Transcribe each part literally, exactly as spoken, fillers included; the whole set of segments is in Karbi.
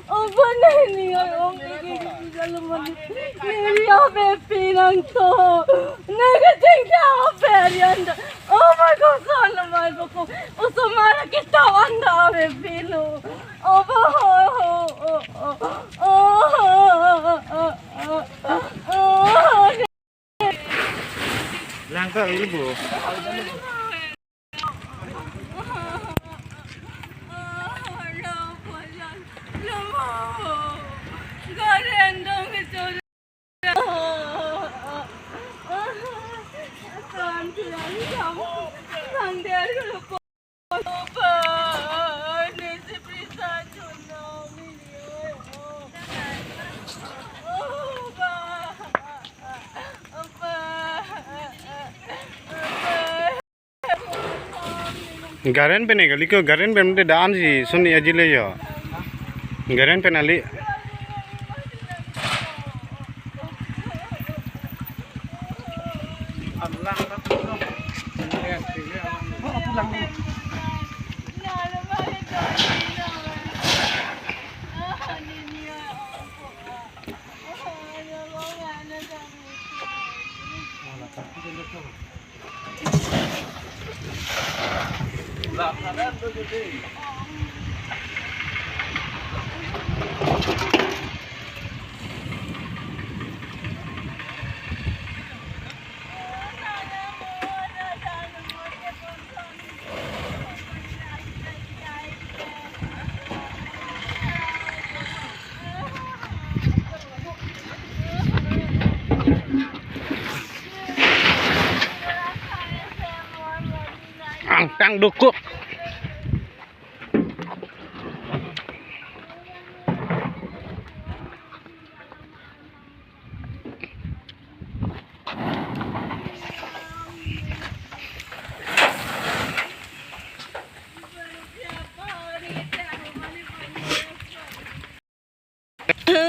Apa na ini, ay, ong, ike, ike, ike, lalomali. Neli ave pinang to. Neke tingta ave arian ta. Oh my God, son, oh my God. Osomar aketap anta ave pilo. Oh, oh, oh. Lang ka ilbo. Garen pen kali ko, garen pen de dan si suni ajile yo. Garen pen ali. Angtang dokok.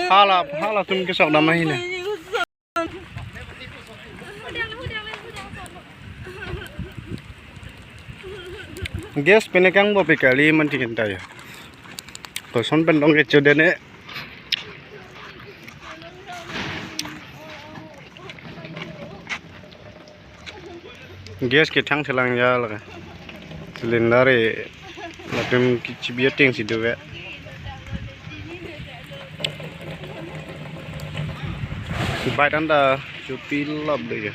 Hala, hala tum kesok dam ahin. Gas pen kangbo pe kali man tikin tayo. Koson pen dong kecho dene. Gas kethang selang ya lake. Cylinder e latum kechibi ateng si dove. Bike anta chopilap de ya.